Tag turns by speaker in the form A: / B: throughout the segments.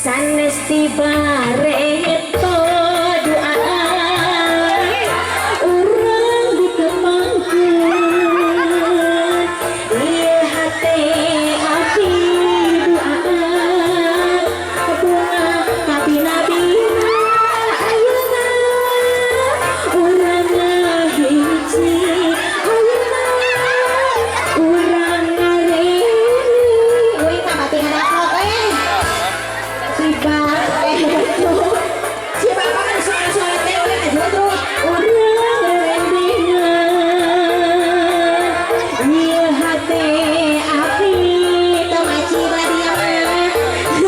A: Sanes ti bareto duaan urang ditepangkeun. Ieu hate abdi duaan bunga kabina-bina. Ayeuna urang ngahiji, ayeuna urang ngareuni. Euy, mah bati ngadakot eh si bareto. Si bapak kan soal-soal teh oleh aja terus urang rendingan. Ieu hate abdi teu maci belah dia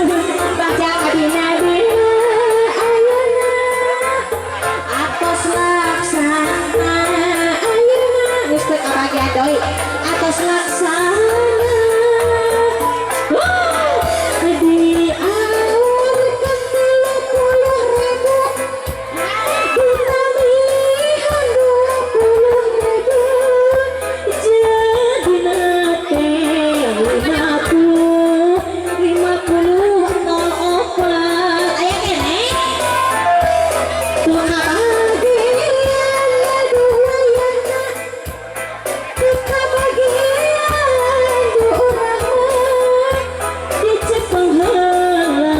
A: mah baca kabina-bina. Ayeuna atos laksana, ayeuna geus teu kabagian deui, atos laksana. Diaurkeun 30.000, ditabihan 20.000, jadina teh 50 50 04. Aya keneh teu kabagian duayana, teu kabagian du urang mah. Dicepeng heula,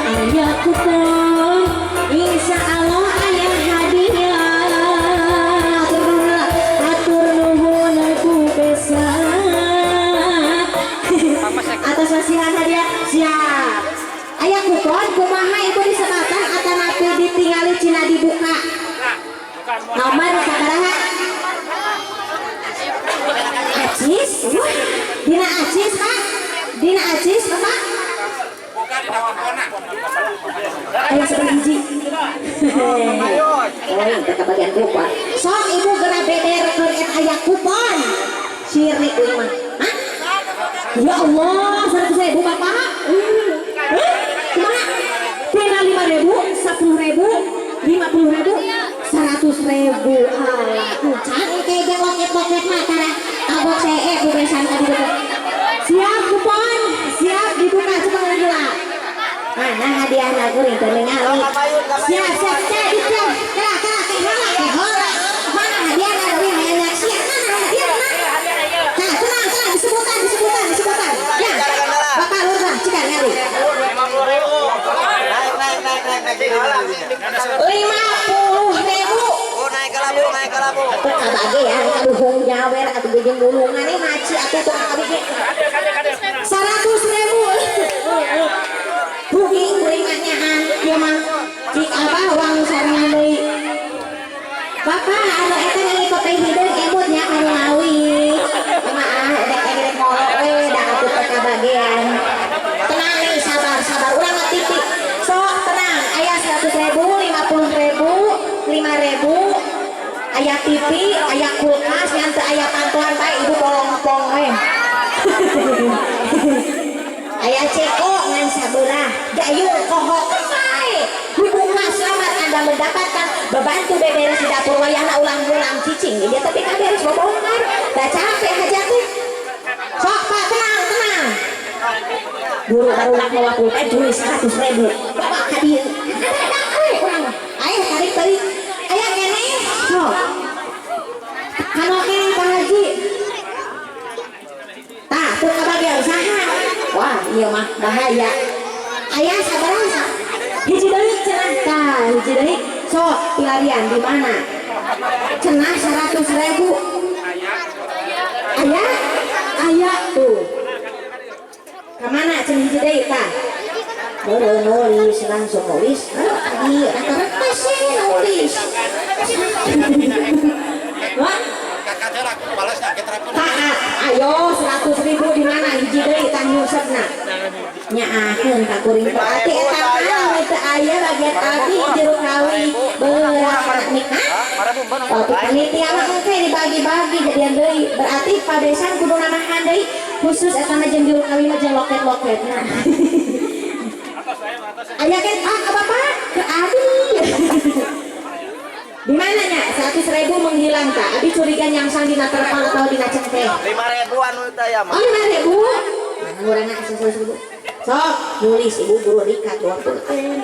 A: aya kupon, insya Allah aya hadiah. Atur nuhun ku besan atas masihan hadiah. Siap, aya kupon. Kumaha, Ibu, disebatan atanapi ditingali cina dibuka? Nomor sabaraha? Acis. Wah, dina acis, Pak, dina acis, Bapak. Aya seberapa hiji? Oh, itu kebagian kupon. Sok, Ibu, geura beberkeun eta aya kupon. Sirik ieu mah. Hah? Ya Allah, 100.000, Bapak. Hah? Kumaha? Tina 5.000, 10.000, 50.000, 100.000. Alah, encan engke ge loket-loket mah tara kagok see bu besan tadi dibuka. Siap kupon, siap dibuka, coba lagi lah. Mana hadiahna, kuring teu ningali. Siap, siap, teh dieu. Kela, kela, teh heula, teh heula. Mana hadiahna deui hayang nyaksian? Mana hadiahna? Nah, tenang, tenang, disebutan, disebutan, disebutan. Ya. Bapak lurah, cika nyari.
B: 50.000. Naik, naik, naik, naik, naik.
A: 50.000.
B: Oh, naik ke labu, naik ke labu.
A: Teu kabage ya, kaduhung jawer atuh jeung gulungan ini maci atuh teu kabage. 100.000. Rugi kuring mah nyaan ieu mah. Cik abah uang sarengan deui. Bapak anu eta ngikut teh hideung emut nya kanu ngawi. Maah edek-edek ngolok we da atuh teu kabagean. Tenang nih, sabar, sabar. Urang mah titik. Sok tenang, aya 100.000, 50.000, 5.000, aya TV, aya kulkas, ngan teu aya pantuan bae ibu bolongpong we. Aya ceko ngan sabelah, gayung kohokeun bae. Dibuka, selamat Anda mendapatkan bebantu beberes di dapur wayahna ulang-ulang cicing. Dia tapi kan beres bobongkar. Da capek hajat teh. Sok Pak, tenang, tenang. Buru baru nak bawa pulpen tulis 100.000. Bapak hadir. Ada we urang mah. Aya tarik tarik. Aya keneh. Sok. Kanu keneh, Pak Haji. Tah, teu kabagian saha? Wah, ieu mah bahaya. Aya sabaraha? Hiji deui cenah tah, hiji deui. Sok pilarian di mana? Cenah 100.000. Aya? Aya tuh. Kemana cenah hiji deui tah? Baru nulis, langsung nulis. Oh, tadi rata-rata sih nulis. Wah, taat. Ayo 100.000 di mana hiji deui tah nyusepna? Nyaakeun ka kuring berarti eta mah teu aya bagian abdi jero kawi berat nikah. Oh, panitia mah engke dibagi-bagi jadian deui. Berarti pabesan kudu namahan deui khusus eta mah jeung juru kawi mah jeung loket-loket. Nah. Aya kan ah ke bapak ke abi. Di mana nya? 100.000 menghilang tak? Abi curiga nyangsang dina terpal atau dina cengkeh.
B: 5.000 anu teh ya mah.
A: Oh, 5.000? Mana ngurangna 100.000? Sok nulis ibu guru rikat dua pulpen.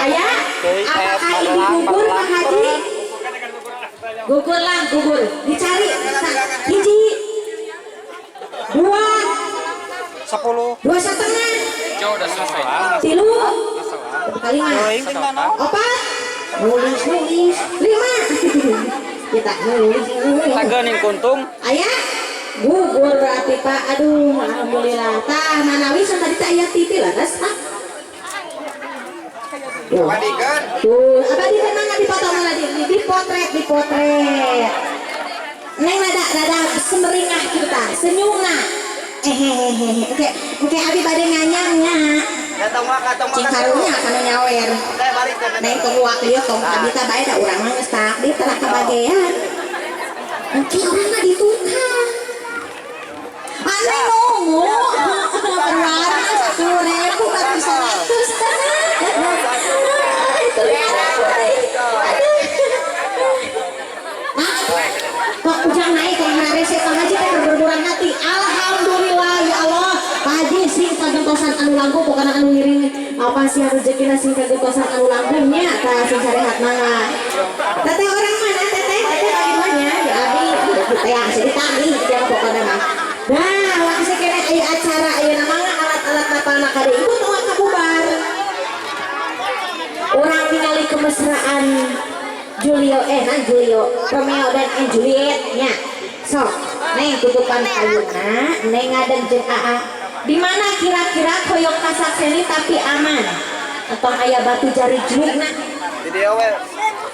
A: Ayah, apakah ibu gugur Pak Haji? Gugur lah, gugur. Dicari. Hiji, dua,
B: 10,
A: 2,5, tilu, kali opat, nulis nulis, 5. Kita nulis.
B: Tagening kuntung.
A: Ayah, gugur berarti Pak. Aduh, alhamdulillah. Tah manawi tadi teh aya TV leres Pak. Tuh, abadikan mana dipoto mana dipotret, dipotret. Neng rada rada semeringah kita, senyumna. Hehehe, oke, oke abi bade nganyangnya. Cing karunya kanu nyawer. Neng tong wak lieu tong abi teh bae da urang mah geus takdir teh kabagean. Engke urang mah ditukar. Aneh nungu, berwarna 10.000 bagi 100. Itu 500. Aduh. Kok ujang naik kok ngarese Pak Haji teh bermurah hati. Alhamdulillah ya Allah. Pak Haji sing kagentosan anu langkung pokona anu ngiring apa sih rezekina sing kagentosan anu langkung nya tah sing sarehat mangga. Teteh orang mana teteh? Teteh bagaimana? Ya abi teh yang ditagih dia pokona mah. Nah, langsung kene aya acara ayeuna mah alat-alat napalna kade ibu tong kabubar. Urang ningali kemesraan Julio Julio, Romeo dan Juliet nya. Sok, neng tutupan ayuna, neng ngadeg jeung AA. Di mana kira-kira koyok kasakseni tapi aman? Entong aya batu jari julukna.
B: Di dieu we.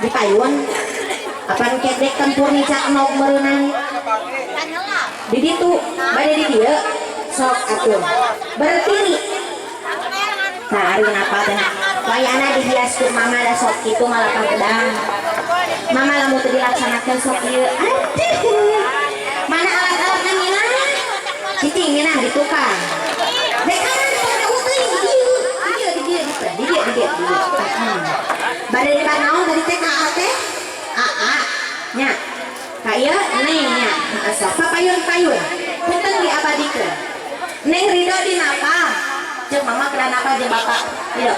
A: Di payun. Apan kedek tempur nicak nog meureunang. Di ditu, bade di dieu. Sok atuh. Bertiri. Nah, ari napa teh? Wayana dihias ku mama da sok kitu malah pangedang. Mama lamun teu dilaksanakeun sok ieu. Aduh. Mana alat-alatna minah? Cicing minah di tukang. Dek kanan pada uteuing di dieu. Di dieu di dieu di dieu di dieu. Bade di naon tadi teh ka teh? AA nya. Ka ieu neng nya. Sok papayun-payun. Punten diabadikeun. Neng Ridho di napa? Jeung mama kena napa jeung bapak? Ridho.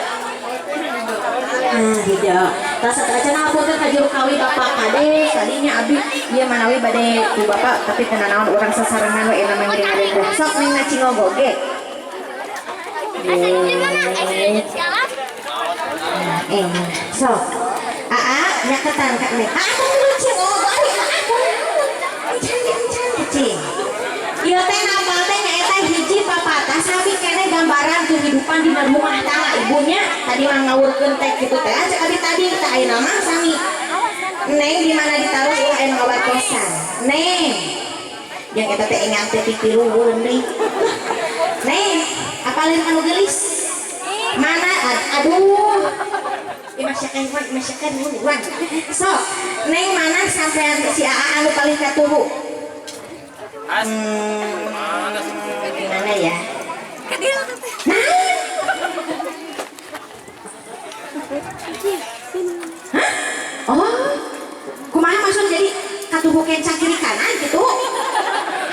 A: Ah, tidak. Tas sateuacan hapunten ka juru kawi bapak kade tadinya abi ieu manawi bade ku bapak tapi teu nanaon urang sasarengan we eta mah ngiring ngadeg. Sok ning na cingogo ge. Sok. Aa nyaketan ka neng. Ah, cingogo ari aku. Cing. Ieu teh napal teh nyaeta hiji papatah sami keneh gambaran kehidupan dina rumah tangga ibunya tadi mah ngawurkeun teh kitu teh aja abi tadi teh ayeuna mah sami. Neng di mana ditaruh ulah aya nu ngawartosan. Neng. Yang eta teh engang teh pipiruweun deui. Neng, apalin anu geulis? Mana aduh. Imasyakan imasyakan wan. Sok, neng mana sampean si AA anu paling katuhu? Gimana ya? Nah. Hah? Oh, kumaha maksud jadi katuhu kenca kiri kanan gitu?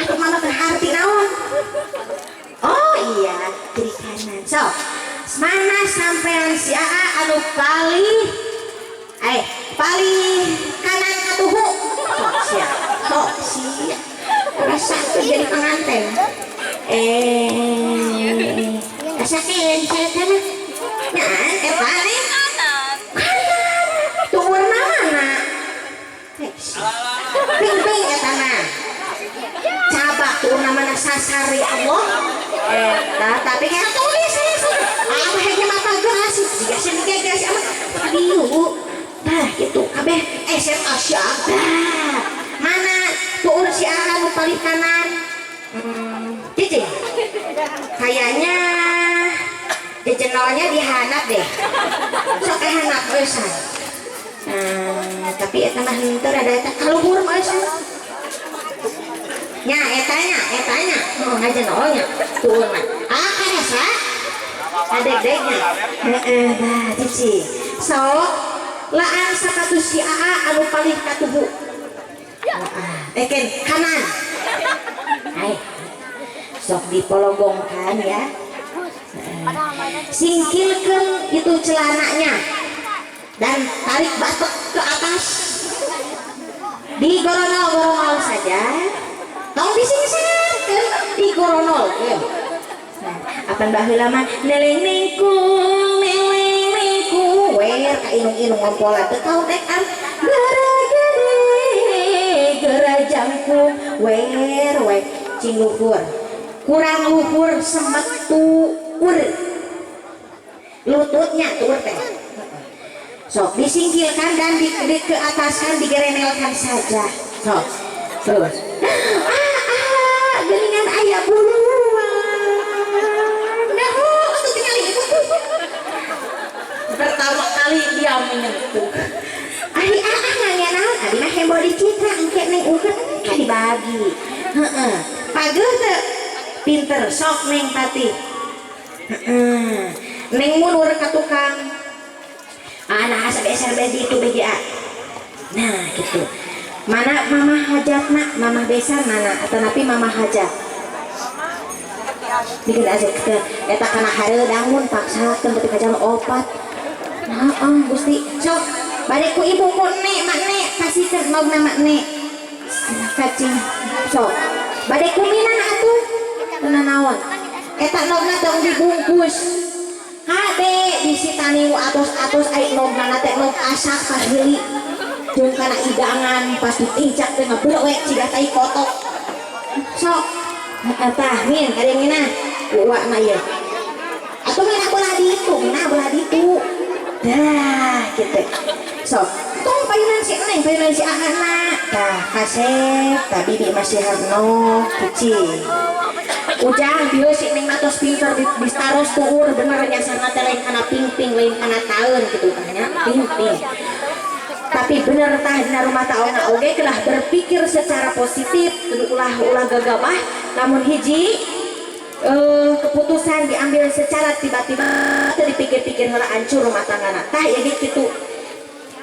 A: Atau mama berarti naon? Oh iya, kiri kanan. So, mana sampean si AA anu paling paling kanan katuhu? Oh, siap. Oh, siap. Rasa jadi pengantin. Rasa kenca kanan. Nah, eta nih. Tuh warna mana? Ping-ping eta mah. Cabak tuh namana sasari Allah. Tapi kayak tulis apa hege mata geus jika sini geus ama aduh. Nah, gitu kabeh SMA siapa? Mana tuur si AA nu paling kanan? Cici. Kayaknya jejenolnya dihanap deh. Sok hanap eusan. Tapi eta mah henteu rada eta kaluhur mah eusan. Nya eta nya, eta nya. Oh, ngajenolnya tuur mah. Ah, karasa? Adeg-degnya. Heeh, bah cici. Sok laan sapatu si AA anu paling katuhu. Ken kanan. Hai. Sok dipologongkan ya. Singkilkan itu celananya dan tarik batok ke atas. Digoronol-goronol saja. Tong disingserkeun, digoronolkeun. Nah, apan baheula mah neleng nengkung, neleng nengkung, wer ka inung-inung ngompolan teu kautekan. Gara gede, gara jangkung, wer we cing luhur. Kurang luhur semet tuur. Lututnya tuur teh. Sok disingkirkan dan di ke ataskan, digerenelkan saja. Sok terus. Geuningan aya buluan. Nah, oh, tinggal ibu. Pertama kali dia menyentuh. Ari nanya naon? Abi mah hembo di citra engke neng ukeun engke dibagi. Heeh. Pageuh teu? Pinter sok neng Tati. Heeh. Neng mundur ka tukang. Nah, SBSRB di itu BGA. Nah, gitu. Mana mama hajatna, mama besan mana atau napi mama hajat. Bikin aja ke eta kana hareudang paksakeun tepi ka jam 4. Nah, oh, Gusti. Sok bade ku ibu ku nek mak nek kasihkeun nogna mak nek. Kacing. Sok. Bade ku minah atuh. Teu naon. Eta nogna tong dibungkus. Hade bisi tani atos-atos ai nogna teh nog asak pas heuli. Jeung kana idangan pas ditincak teh ngablewek ciga tai kotok. Sok. Tah min kade minah ku uakna ieu. Atuh minah bola ditu, minah bola ditu. Dah kitu. Sok, tong payunan si Neng, payunan si Aana. Tah kasep, tah bibi masih harno kucing. Ujang bieu si Neng matos pinter di taros tuur bener nyasarna teh lain kana pingping, lain kana taeun kitu tah nya, pingping. Tapi bener tah dina rumah taona oge kedah berpikir secara positif, ulah gagabah, lamun hiji keputusan diambil secara tiba-tiba teu dipikir-pikir heula hancur rumah tanggana. Tah ieu ge kitu.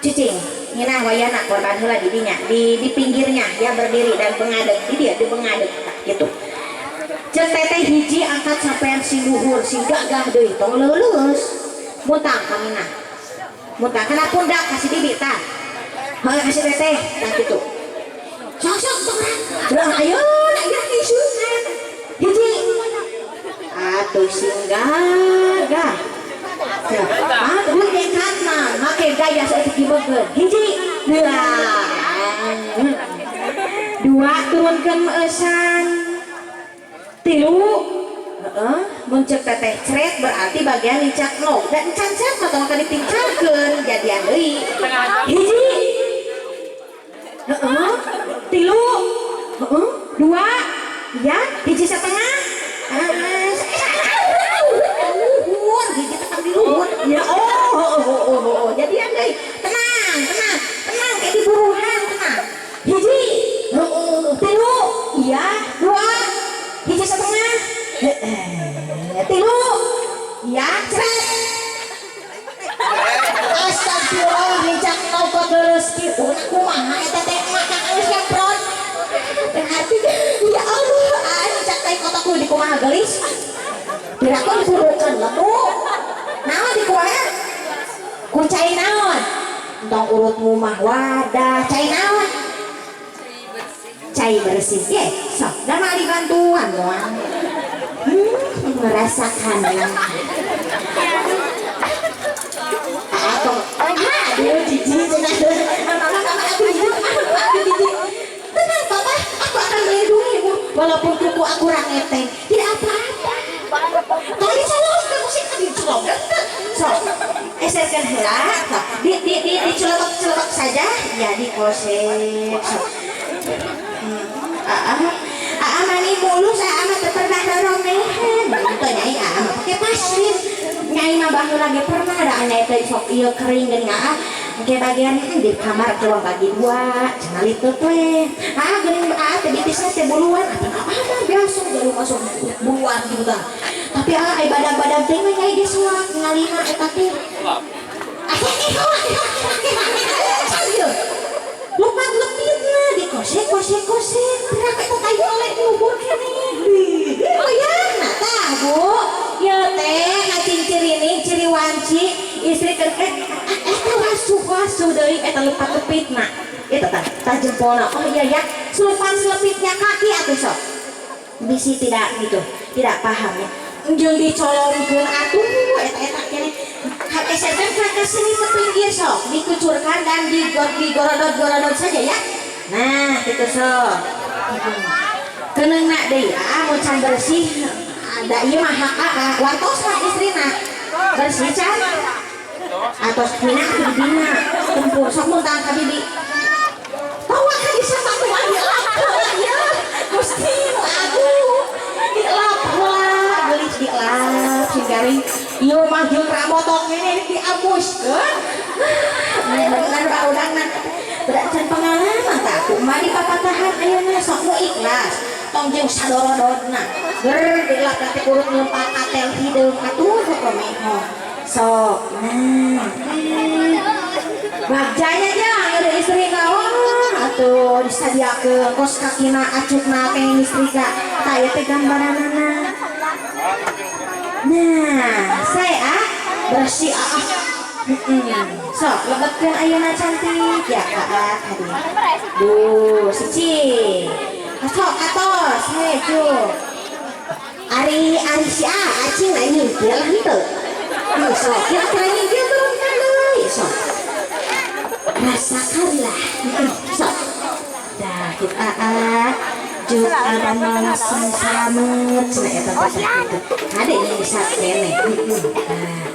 A: Cicing, nginah wayana korban heula di dinya, di pinggirnya ya berdiri dan bengadeg di dia di bengadeg tah kitu. Ceuk teteh hiji angkat sampean sing luhur, sing gagah deui, tong leuleus. Muntang kamina. Muntang kana pundak kasih bibi tah. Heuh kasih teteh tah kitu. Sok sok sok. Urang ayeuna ieu isukan. Hiji. Atuh sing gagah. Ah, gue dekatna, make gaya saeutik dibegeun. Hiji, dua. Dua turunkeun meueusan. Tilu, heeh, mun ceuk teteh cret berarti bagian nincak nog. Dan can cret mah tong ditingcalkeun jadian deui. Hiji. Heeh, tilu. Heeh, dua. Ya, hiji setengah. Luhur, hiji tetap di luhur. Ya, oh. Jadian deui. Tenang, tenang, tenang kayak di buruhan, tenang. Hiji, tilu, iya, dua, hiji setengah, tilu, iya, cret. Astagfirullah, nincak nog geus kitu. Kumaha eta teh makan geus nyemprot. Berarti ya Allah, nincak tai kotok lu di kumaha geulis. Diraku diburukeun letu. Naon di kumaha? Ku cai naon? Entong urutmu mah wadah, cai naon? Cai bersih. Ye, sok da mah dibantuan moal. Merasakan. Atau aduh jijik cenah. Mama aku jijik. Tenang papa, aku akan melindungimu walaupun kuku aku rangeteng. Tidak apa-apa. Tong dicolok ke musik dicolok. Sok, eserkeun heula. Sok, di dicolok-colok saja ya dikosek. Sok. Aa mani mulus, aa mah teu pernah roromehan. Teu nyai aa mah pake pasir. Nyai mah baheula ge pernah da nyai teh sok ieu kering geuning aa. Engke bagian di kamar keluar bagi dua, cenah litut we. Aa geuning aa teh bitisna teh buluan, aa biasa baru masuk buluan gitu tah. Tapi aa ai badag-badag teh mah nyai ge soak ngalina eta teh. Lupa lepitna di kosek kosek kosek. Gerak eta tai oleh ngubur keneh. Oh ya. Diistrikeun eta wasuh-wasuh deui eta lupa kepitna. Eta tah tah jempolna. Oh iya ya, selepan selepitnya kaki atuh sok. Bisi tidak gitu, tidak paham ya. Jeung dicolongkeun atuh eta-eta keneh. SMP ke sini ke pinggir sok, dikucurkan dan digorodot-gorodot saja ya. Nah, gitu sok. Keneungna deui, ah mau can bersih, da ieu mah hak ah, wartos mah istrina. Bersih can? Atos mina atuh dibina, tempur sok mun tang ka bibi. Bawa ka di sapatuan dielap heula ieu. Gusti nu agung. Dielap heula, geulis dielap sing garing. Ieu mah jeung ramotok ngene diamuskeun. Bener baudangna. Bedak can pengalaman tah kumaha dipapatahan ayeuna sok nu ikhlas. Tong jeung sadorododna. Ger dilap teh kurut ngempak katel hideung atuh sok meho. Sok. Nah. Bagjanya jang ada istri ka wah atuh disadiakeun kos kakina acukna teh istri ka. Tah ieu teh gambaranana. Nah, saya bersih ah. Sok lebetkeun ayeuna cantik ya ka hadiah. Duh, siji. Sok atos hejo. Ari ari si A acing lain nyingkir lah henteu. Sok kira-kira nyingkir turunkan deui sok. Rasakanlah. Sok. Dah kitu aa. Juk abang sing salamet cenah eta teh kitu. Hade bisa keneh. Nah.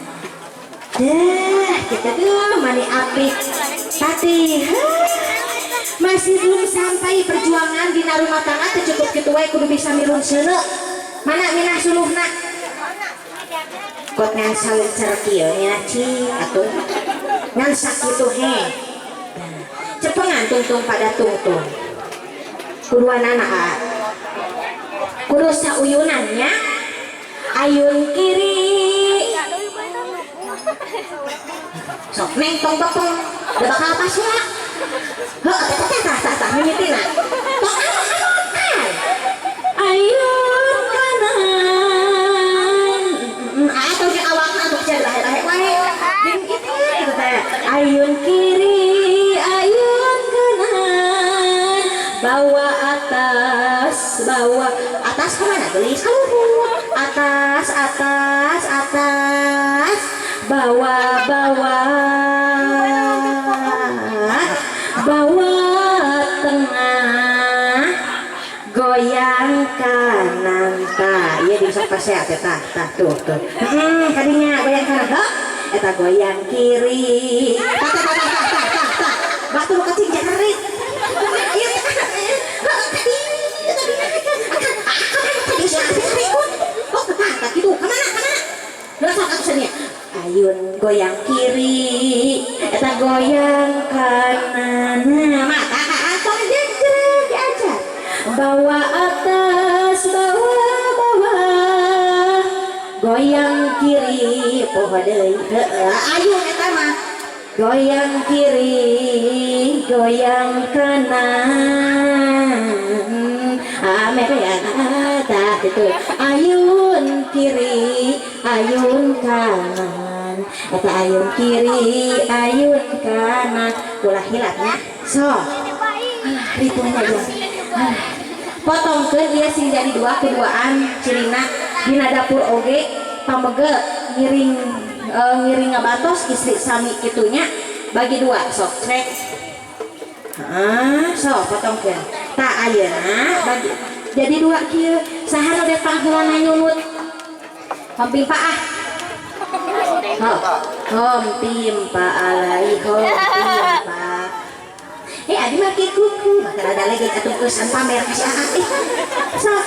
A: Dah, kita duh mani apik. Patih. Masih belum sampai perjuangan dina rumah tangga teu cukup kitu wae kudu bisa mirun seuneu. Mana minah suluhna? Kot ngan salencer kieu nya cing atuh. Ngan sakitu he. Nah, cepengan tungtung pada tungtung. Kuduanana a. Kudu sauyunan nya. Ayun kiri. Sok neng tong tong da bakal pas ya. Heuh teh teh tah tah tah mimitina. Tong anu ayun kanan. Atuh jeung awakna atuh can rahe-rahe wae. Jeung kitu kitu teh. Ayun kiri, ayun kanan. Bawa atas, bawa atas kemana? Gelis ka luhur. Atas, atas, atas. Bawa, bawa, bawa tengah, goyang kanan tah. Ieu di sok pasea teh tah tah tuh tuh. Kadinya goyang kanan heuh. Eta goyang kiri. Tah tah tah tah tah tah tah. Batu nu kecing jerit. Ieu teh heuh kadi tadi tadi oh tah tah kitu ka mana ka mana? Geus sok atuh cenah. Ayun goyang kiri, eta goyang kanan. Nah, mata atau jejer diajar. Bawa atas, bawa bawah. Goyang kiri, poho deui. Heueuh, ayun eta mah. Goyang kiri, goyang kanan. Ame ya, tah kitu. Ayun kiri, ayun kanan. Eta ayun kiri, ayun kanan. Ulah hilapnya. Sok. Alah, ritunya ya. Potongkeun ieu sing jadi dua keduaan cirina dina dapur oge pamege ngiring ngiring ngabantos istri sami kitunya bagi dua sok cek. Heeh, sok potongkeun. Tah ayeuna bagi jadi dua kieu. Saha nu dek pangheulana nyunut? Hompimpa ah. Hompimpa alai hompimpa. Adi make kuku, maka rada lagi atuh geusan pamer ka si Aa. Sok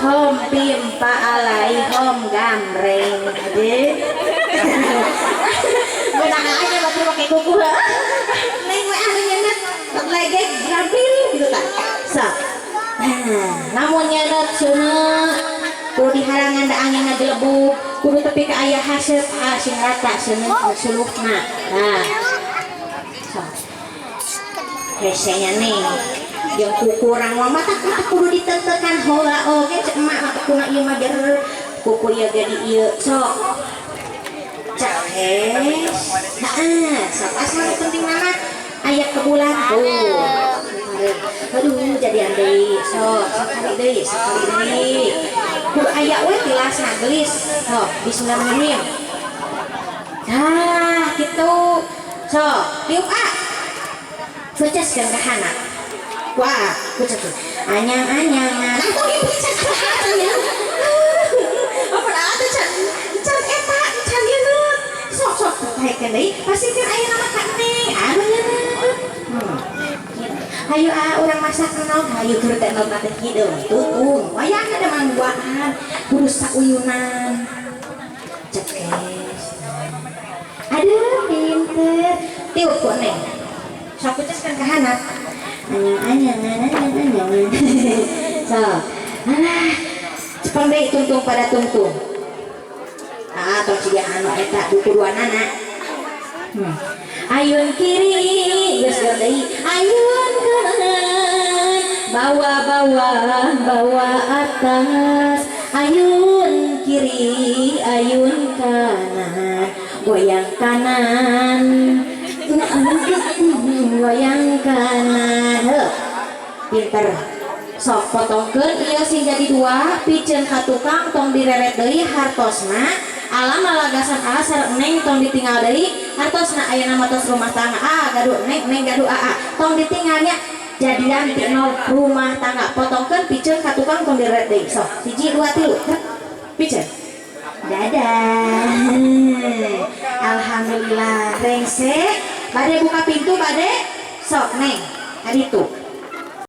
A: hompimpa alai hom gambreng ade. Beunang aja batur make kuku heuh. Neng we anu nyeuneuh legek gampil gitu tah. Sok. Nah, lamun nyeuneuh seuneu kudu diharangan da angin ngagelebug, kudu tepi ka aya haseup sing rata seuneu suluhna. Nah. Sok. Hesenya nih yang kukurang mah mata kudu ditentekan heula oge cek emak mata kuna ieu mah ger kuku ieu ge di ieu sok. Cek Cekes. Heeh, sok asal nu penting nama aya kebulan tuh. Aduh, jadian deui. Sok, sakali deui, sakali deui. Kudu aya we tilasna geulis. Sok, bismillahirrahmanirrahim. Nah, gitu. Sok, tiup ah. Kuceskeun ka handap. Wah, kuceskeun. Anyang-anyangan. Nah, kok ibu can ya? Apa dah teh can can eta can ieu. Sok sok paekeun deui. Pasikeun aya nama ka Neng. Anu nyeuneuh. Hayu ah urang masak naon, hayu keur teh naon teh hideung tutung. Wayahna da mangguaan kudu sauyunan. Cekes. Aduh, pinter. Tiup ku Neng. Sok kuceskeun ka handap. Anyang anyangan anyang anyangan. Sok. Alah, cepeng deui tungtung pada tungtung. Ah, tong siga anu eta dukuduanana. Ayun kiri, geus deui. Ayun kanan, bawa bawah, bawa atas. Ayun kiri, ayun kanan, goyang kanan. Goyang kanan. Heuh. Pinter. Sok potongkeun ieu sing jadi dua, piceun ka tukang tong direret deui hartosna. Alam malagasan alasar neng tong ditinggal deui hartosna, aya nama tos rumah tangga. Ah, gaduh neng, neng gaduh aa. Tong ditinggalnya jadian ti nol rumah tangga. Potongkeun piceun ka tukang tong direret deui. Sok, hiji dua tilu. Piceun. Dadah. Alhamdulillah. Rengse, bade buka pintu bade. Sok neng, kaditu.